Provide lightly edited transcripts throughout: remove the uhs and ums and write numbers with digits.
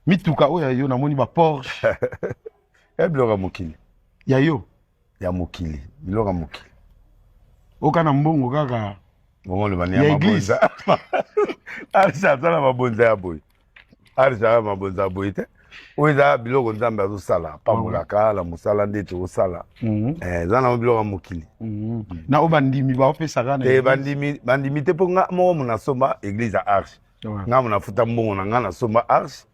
Mituka oyo ya yo, namoni ba Porsche. Ya biloko ya mokili. Ya yo? Ya mokili, biloko ya mokili. Oka na mbongo kaka. Bongo loba ni ya mabonza. Arsa aza na mabonza ya boye. Arsa aza mabonza ya boye te. Oyo eza biloko Nzambe azosala, apambolaka na mosala nde tozosala. Eza na biloko ya mokili. Na oyo bandimi baopesaka na te, bandimi bandimi te, mpo nga moko nasomba église ya Arche. Nga mo nafuta mbongo na nga, nasomba Arche.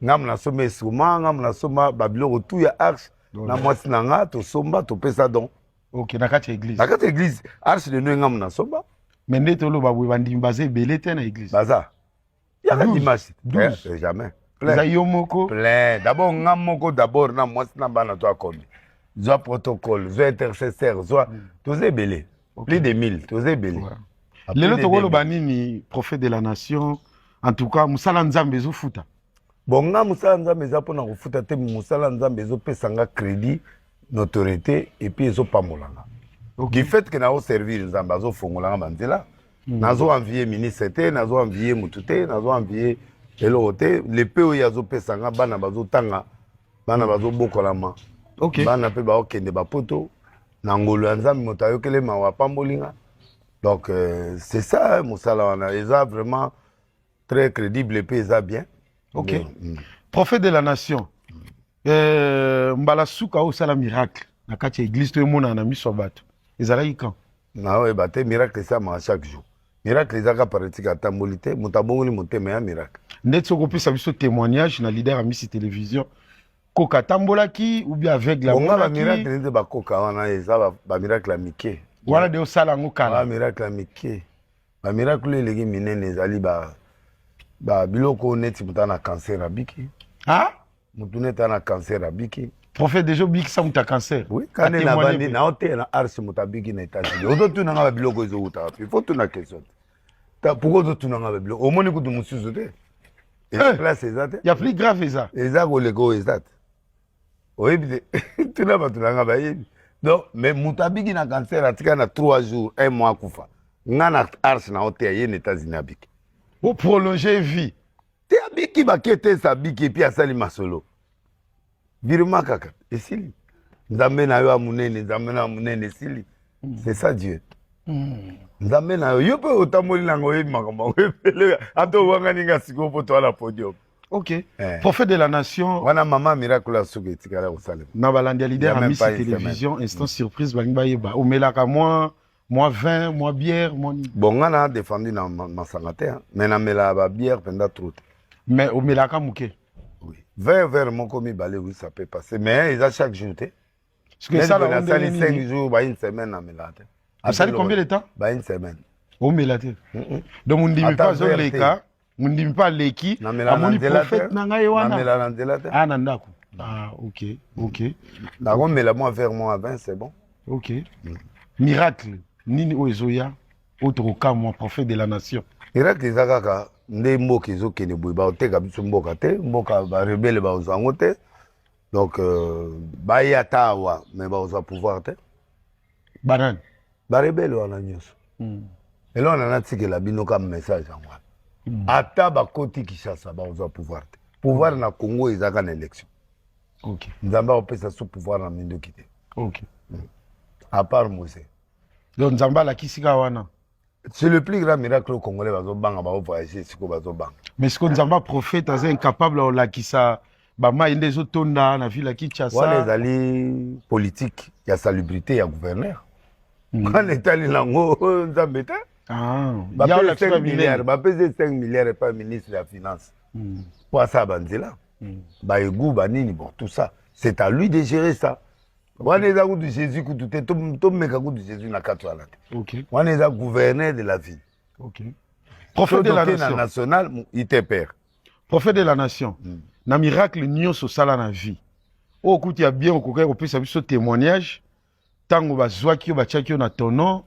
Nga mo nasomba instrument, nga mo nasomba babiloko tout ya Arche. Na mwasi na nga tosomba, topesa don. Ok, na kati ya église. Na kati ya église Arche de Noé, nga mo nasomba. Mais nde toloba boye, bandimi baza ebele te na église. Baza yaka dimanche. 12. Jamais. Eza yo moko? Plein. D'abord nga moko, d'abord na mwasi na bana to akomi. Zwa protocole, zwa intercesseur, zwa, toza ebele, plus de 1000, toza ebele. Lelo tokoloba nini, prophète de la nation? En tout cas, mosala Nzambe ezofuta? Bon, nga mosala Nzambe eza mpona kofuta te. Mosala Nzambe ezopesa nga crédit, notoriété, et puis ezopambola nga. Du fait que naoservir Nzambe, azofongola nga banzela. Nazo envie ministre te, nazo envie mutu te, nazo envie eloko te. Lepe oyo azopesa nga, bana bazotanga, bana bazobokolama, bana mpe baokende bapoto na ngolu ya Nzambe. Moto ayokele mawa, apamboli nga. Donc c'est ça, mosala wana eza vraiment très crédible mpe eza bien. Ok. Prophète de la nation, mbala suka oyo osala miracle na kati ya église to emonana na miso ya bato ezalaki quand? Naoyeba te. Miracle esamaka chaque jour. Miracle ezaka paratique, atamboli te, moto abongoli motema, ya miracle. Ndeti soki opesa biso témoignage na leader ya Misi Télévision, koka atambolaki ou bien aveugle? Bonga bamiracle nde bakoka wana eza bamiracle ya mike. Wana de osala yango kala. Bamiracle ya mike. Bamiracle oyo eleki minene ezali ba biloko neti moto aza na cancer abiki. Ah? Motu neti aza na cancer abiki. Prophète, déjà obikisa moto ya cancer? Oui, kande na bandi naoteya na Arche, moto abiki na États-Unis. Ozotunanga babiloko ezowuta wapi? Faut tuna question te. Pourquoi ozotunanga babiloko omoni kutu mosusu te? Place eza te. Ya plus grave eza? Eza koleka oyo eza te, oyebi te. Tuna bato na nga, bayebi. Donc, mais moto abiki na cancer, atika na 3 jours, un mois akufa. Nga na Arche na oteya ye na États-Unis, abiki. Oprolonge vie. Te, abiki, bake te, esa abiki et puis asali masolo, virement kaka esili. Nzambe na yo ya monene, Nzambe na yo ya monene, esili. C'est ça Dieu. Nzambe na yo, yo mpe otamboli nango, oyebi makambo yango ebele. Ata owangani nga sikoyo mpo toa na podium. Ok. Prophète de la nation. Wana mama miracle ya soki etikala kosalema. Na balandi ya leader ya Misi Télévision, instant surprise, balingi bayeba omelaka mwa vin, mwa bière, mwa nini? Bon, nga na défendu na masanga te, mais namelaka babière mpenza trop te. Mais omelaka moke? Oui, verre, verre moko, mibale, oui, ça peut passer, mais eza chaque jour te. Nasali 5 jours, ba une semaine namelaka te. Osali combien de temps? Ba une semaine. Omela te? Donc mondimi mpe azoleka, mondimi mpe aleki, amoni prophète na ngai wana. Namela na nzela te. Ah, na ndako. Ah, ok. Nakomela mwa verre mwa 20, c'est bon. Ok. Miracle nini oyo ezoya oyo tokokamwa, prophète de la nation? Miracle eza kaka nde mboka ezokende boye, baoteka biso mboka te, mboka barebele bakozwa yango te. Donc baya ata awa, mais bakozwa pouvoir te. Banani? Barebele wana nyonso. Eloko na natikela bino ka message yango wana. Ata bakoti Kinshasa, bakozwa pouvoir te. Pouvoir na Congo ezaka na élection. Nzambe akopesa so pouvoir na minduki te. À part Mose. Donc Nzambe alakisi kaka wana. C'est le plus grand miracle au Congolais. Bazobanga, baovoyage sikoyo, bazobanga. Mais sikoyo Nzambe, prophète aza incapable ya kolakisa bamai nde ezotonda na ville ya Kinshasa? Wana ezali politique ya salubrité ya gouverneur. Wana etali nango Nzambe te. Ah, bapesi 5 milliards, bapesi 5 milliards epai ministre ya finance po asala banzela, baegu, banini. Bon, tout ça, c'est à lui de gérer ça. Wana eza kutu Jésus kutu te, tomeka kutu Jésus na kati wana te. Wana eza gouverneur de la ville. Prophète de la nation. National ITPR. Prophète de la nation, na miracle nyonso osala na vie oyo kutu ya bien, okokaki kopesa biso témoignage ntango bazwaki yo, batiaki yo na tono,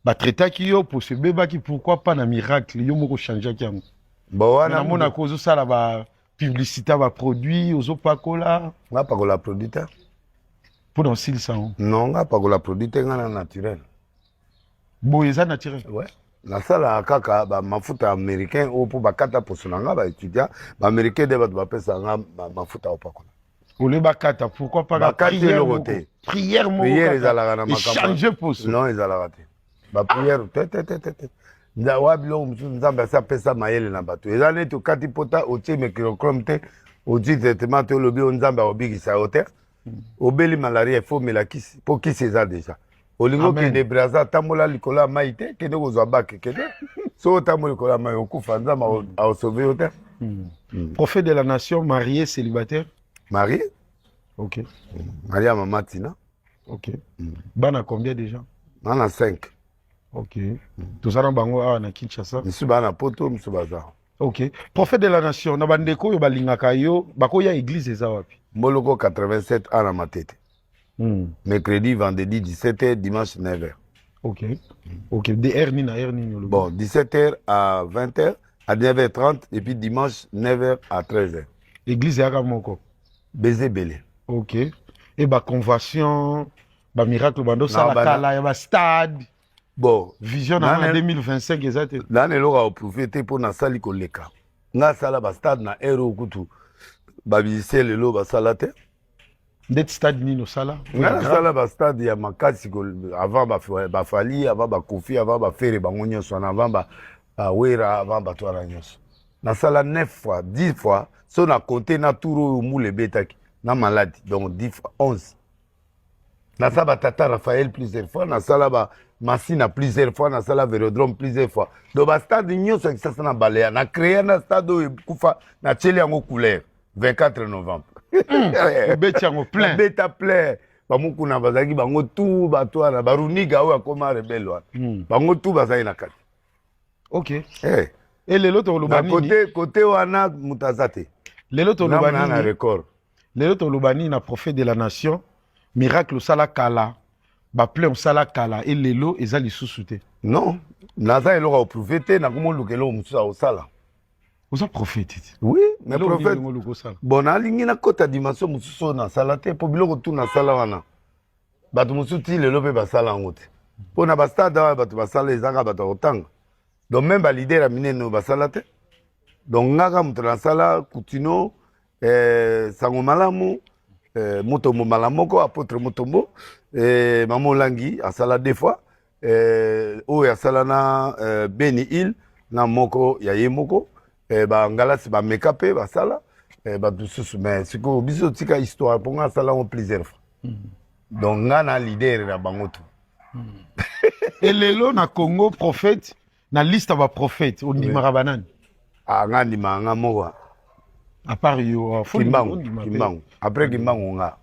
batraitaki yo, poso ebebaki. Pourquoi pas na miracle yo moko ochangeaki yango? Bon, wana namonaka ozosala ba publicité ya baproduit, ozopakola. Nga pakola produit te. Mpona osilisa yango? Non, nga pakola produit te, nga na naturel. Boye eza naturel? Ouais. Nasalaka kaka bamafuta ya américain oyo mpo bakata poso na nga, baétudiant baaméricain nde bato bapesaka nga mafuta opakola. Ole bakata, pourquoi pas? Bakati eloko te. Prière moko. Prière ezalaka na makambo change poso? Non, ezalaka te, baprière te, te, te, te, te. Wa biloko mosusu Nzambe asi apesa mayele na bato. Eza neti okati pota, otie mercurochrome te, ozwi traitement te, olobi o Nzambe akobikisa yo te. Obeli malaria, il faut omela kisi, mpo kisi eza déjà. Olingi okende Braza, tambola likolo ya mai te, kende kozwa bake, kende. Soki otambola likolo ya mai, okufa, Nzambe akosauve yo te. Prophète de la nation, marié, célibataire? Marié. Ok. Marié ya mama Tina. Ok. Bana combien déjà? Bana 5. Ok, toza na bango awa na Kinshasa? Misusu baa na Poto, misusu baza. Ok. Prophète de la nation, na bandeko oyo balingaka yo, bakoya, église eza wapi? Mboloko 87 a na Matete. Mercredi, vendredi 17h, dimanche 9h. Ok, de heure nini na heure nini olobi? Bon, 17h à 20h, à 9h30, et puis dimanche 9h à 13h. Église eyaka moko? Beze ebele. Ok, e baconvention, bamiracle bando osala kala ya bastade? Bon. Vision na nga na 2025 eza te? Nana eloko ya koprouver te, mpo nasali koleka. Nga asala bastade na heure oyo kutu bamusicien lelo basala te. Ndeti stade nini osala? Nga nasala bastade ya makasi avant baFally, avant baKoffi, avant baFerre, bango nyonso wana, avant baWerra, avant bato wana nyonso. Nasala 9 fois, 10 fois so na compte na tour oyo mbula ebetaki na maladi, donc 10 fois, 11. Nasala batata Raphaël plusieurs fois, nasala ba Masina plusieurs fois, nasala Vélodrome plusieurs fois. Donc bastade nyonso ya Kisasa na baleya na créa. Na stade oyo ekufa, natieli yango couleur 24 novembre. Obeti yango plein? Beta plein. Bamokuna bazalaki bango tu, bato wana baruniga oyo akoma rebelle wana, bango tu bazali na kati. Ok. Hey. E lelo toloba na nini? Kote wana moto aza te. Lelo toloba na nini? Record. Lelo toloba nini na prophète de la nation? Miracle osala kala, baplein osala kala, e lelo eza lisusu te? Non, naza eloko ya koprouver te. Nakomoluka eloko mosusu ya kosala. Oza prophète te? Oui, mais Eloko nini prophète olingi oluka osala? Bon, nalingi nakota dimension mosusu oyo nasala te, mpo biloko tu nasala wana, bato mosusu ti lelo mpe basala yango te. Mpo na bastade awa, bato basala ezaka bato ya kotanga, donc même baleader ya minene oyo basala te. Donc ngaka moto nasala Kutino, sango malamu, Mutombo mbala moko, apôtre Mutombo, mama Olangi asala deux fois, oyo asala na Beni Hill na moko ya ye moko, bangalasi bameka mpe basala, bato mosusu. Mais sikoyo biso tika histoire, mpo nga asala yango plusieurs fois. Donc nga na leader na bango tu. E lelo na Congo, prophète, na liste ya baprophète, ondimaka banani? Ah, nga ndimaka nga moko. À part yo, ah, faut Kimbangu. ondima pe. Kimbangu, après Kimbangu nga.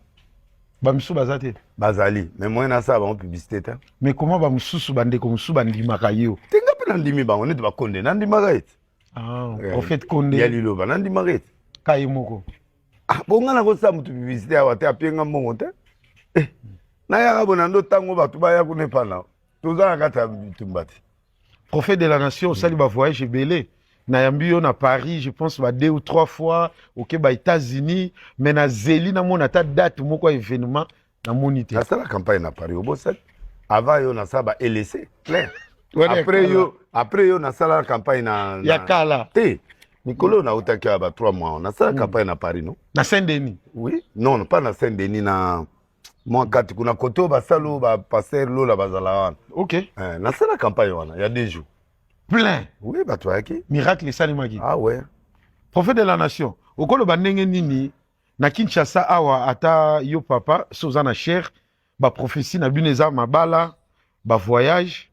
Bamisusu baza te? Bazali, mais moyen nasala bango publicité te. Mais comment bamosusu, bandeko mosusu bandimaka yo? Te, nga mpe nandimi bango, neti bakonde nandimaka ete. Ah, prophète Konde. Ya liloba nandimaka ete. Ka ye moko. Ah, bo nga nakosala moto publicité awa te, apienga mbongo te. Eh, nayaka bona ndo ntango bato baya kuna epa na toza na kati ya bitumba te. Prophète de la nation, osali bavoyage ebele. Nayambi yo na Paris, je pense ba deux ou trois fois, oke ba États-Unis, mais nazeli namona ata date moko ya événement, namoni te. Nasala campagne na Paris, obosali? Avant yo nasala ba LC plein. Wana ya Après kala. yo, après yo nasala campagne na, Ya kala. Te, mikolo oyo nautaki awa ba 3 mois, nasala campagne na Paris, non? Na Saint Denis? Oui, non, pas na Saint Denis, na mwa kati kuna, kote oyo basala oyo bapaster Lola bazala wana. Ok. Eh, nasala campagne wana ya 2 jours. Plein? Oui, bato bayaki. Miracle esalemaki? Ah ouais. Prophète de la nation, okoloba ndenge nini na Kinshasa awa? Ata yo papa so oza na cher, baprophétie na bino eza mabala, bavoyage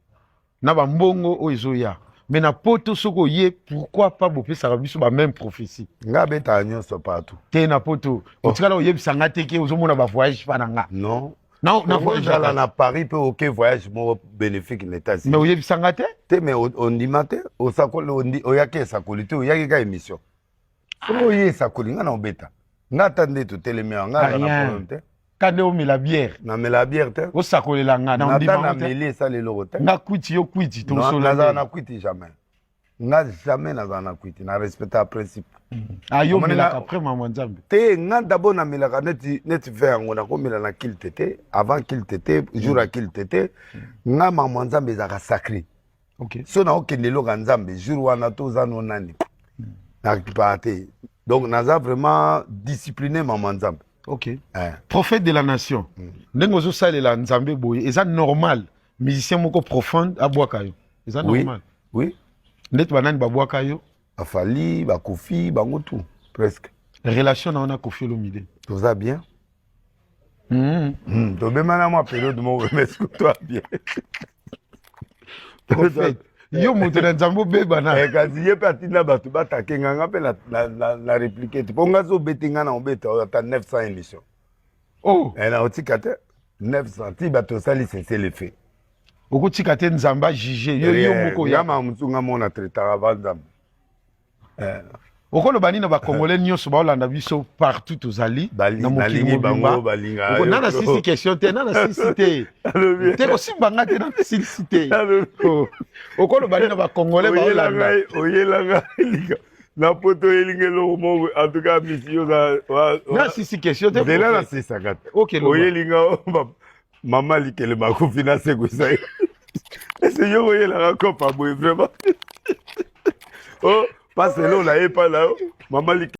na bambongo oyo ezoya. Mais na Poto, soki oye, pourquoi pas bopesaka biso bameme prophétie? Nga abetaka nyonso partout. Te, na Poto otikala oyebisa nga te ke ozomona bavoyage mpa na nga. Non. Na voyage ozala na Paris mpe oke voyage moko bénéfique na États-Unis. Mais oyebisa nga te. Te, mais ondima te. Osakoli, oyaki esakoli te, oyaki ka émission. Soki oye esakoli, nga na obeta nga ata nde totelemi awa, nga aza na Rien. problème te. Ka nde omela bière. Namela bière te. Osakolela nga na nata ondima ngo te. Nameli esala eloko te. Nga kwiti, yo kwiti. Non, Tosola. nazala na kwiti jamais, nga jamais nazala na kwiti, na respecta principe. Ah, yo Omoni omelaka après mama Nzambe? Te, nga d'abord namelaka neti vin yango nakomela na culte te, avant culte te, jour ya culte te. Nga mama Nzambe ezalaka sacré. So naokende eloko ya Nzambe, jour wana toza no nani, nakipaka te. Donc naza vraiment discipliné, mama Nzambe. Eh. Prophète de la nation, ndenge ozosalela Nzambe boye, eza normal musicien moko profonde abwaka yo? Eza Oui. normal? Oui. Ndeti banani babwaka yo? Bafally, baKoffi, bango tout presque. Relation na yo na Koffi Olomide? Toza bien. Tobemana mwa période moko, mais sikoyo bien. Prophète, yo moto na Nzambe, obebana? Eh, kasi ye mpe atinda bato batake nga, nga mpe na réplique te, mpo nga so obeti nga na obeta oyo ata 900 émission. Oh. Eh, na otika te 900 ti bato osali cessez-le-feu. Okotika te, Nzambe ajuge yo, yo moko. Ya mama mosusu, nga mona traitaka ava Nzambe. Okoloba nini na Bacongolais nyonso baolanda biso partout tozali na mokili Nalingi bango. mobimba? Balinga. Nana sisi question te, nana sisi te. Te, kosimba nga te, nana silisi te. Oh. Okoloba nini na Bacongolais baolanda? Oyelanga lika na poto, oyelinga eloko moko, en tout cas misi yo. Na sisi question te. Nzela nasisaka te. Ok, loba. Oyelinga mama likelema akufi, nasekwisa ye, ese yo oyelaka kopa boye vraiment. Oh, paselo na ye pa na yo mama.